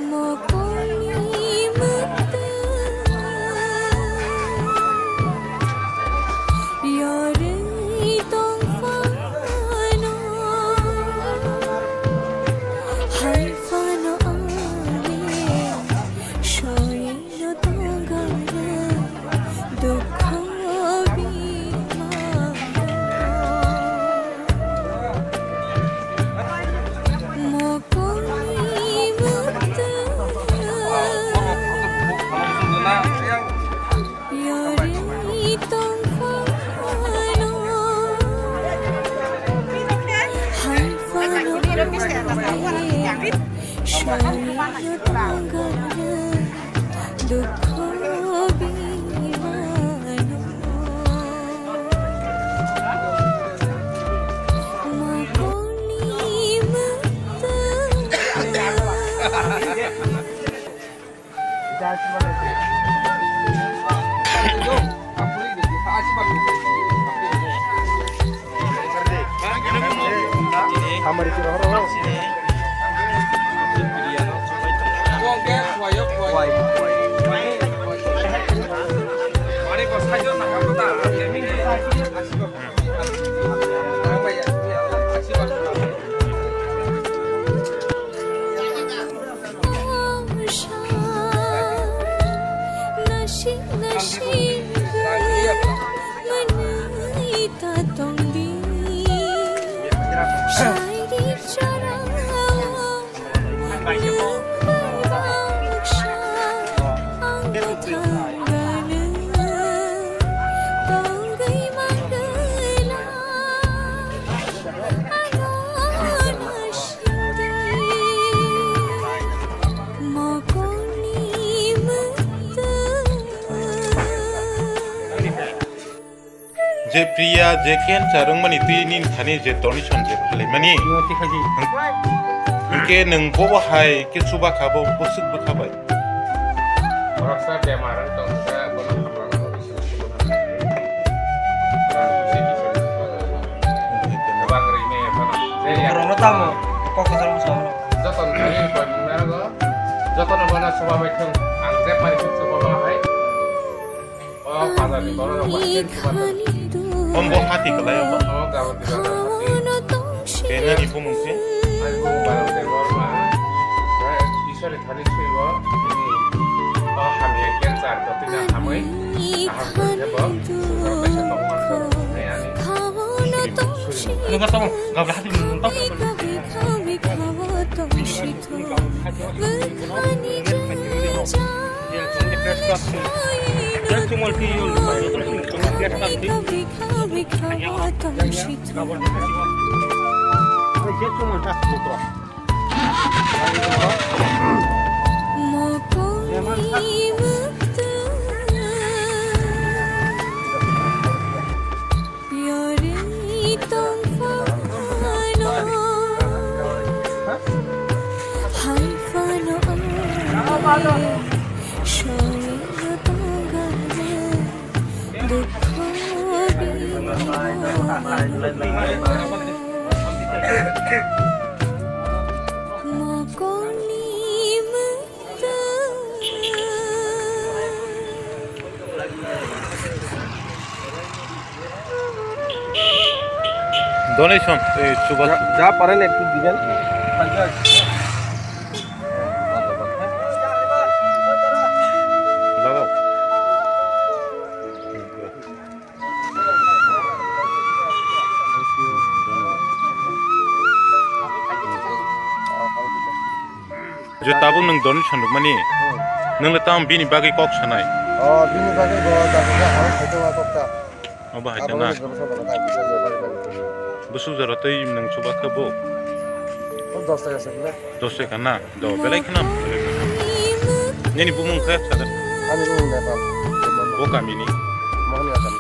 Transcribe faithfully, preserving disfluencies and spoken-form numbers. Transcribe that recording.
Mokoni mwtwng yorwi tongphano, hai phano ani soino tongani dukho bimano. Mokoni mwtwng yorwi tongphano, hai phano ani soino tongani dukho bimano. Mokoni mwtwng Je Priya, je cancer wngmani twi nini thani je donation je phaimani. Hwnkhe nwng bobo hai khe chuba kha bo bwswk bwkha bai. Boroksa bemar wng tong kha, bono hamrano bising sugo nang khe. Borok bising bising sugo nang khe. Kwbang rwmani phano. Borokno tamo kok kwcharo bwskango. Jotono thani bai mung nai rwgo. Jotono bono chuba bai thung. Ang je pari thung chuba bai hai. O bazar ni borok rok bai thung chuba nang. Om bo hati kwlai o. O gabon ni borok hati. Khe nini bumung se? Ani bumung Bharat Debbarma. Iswar ni thani swibo, bini o hamya cancer jotoni hamwi kaham khe bo, sujak kaisa tongma khe ani. Nungkha tamo, gabra hati nungkha. Donation, এই সুভাষ। যা, যা পারেন একটু দিবেন। লাগাও। Je tabuk nwng donation rwmani, hmm, nwng le tamo bini bagwi kok sanai? O, bini bagwi bo daksa ang khaito ma kok ta. Obo hai khe na. Busuk jora tei nwng chuba khe bo. Dos taka na? Do belai kheno. Nini bumung khe sada. Ani bumung Nepal. Bo kamini. Mohani Asam.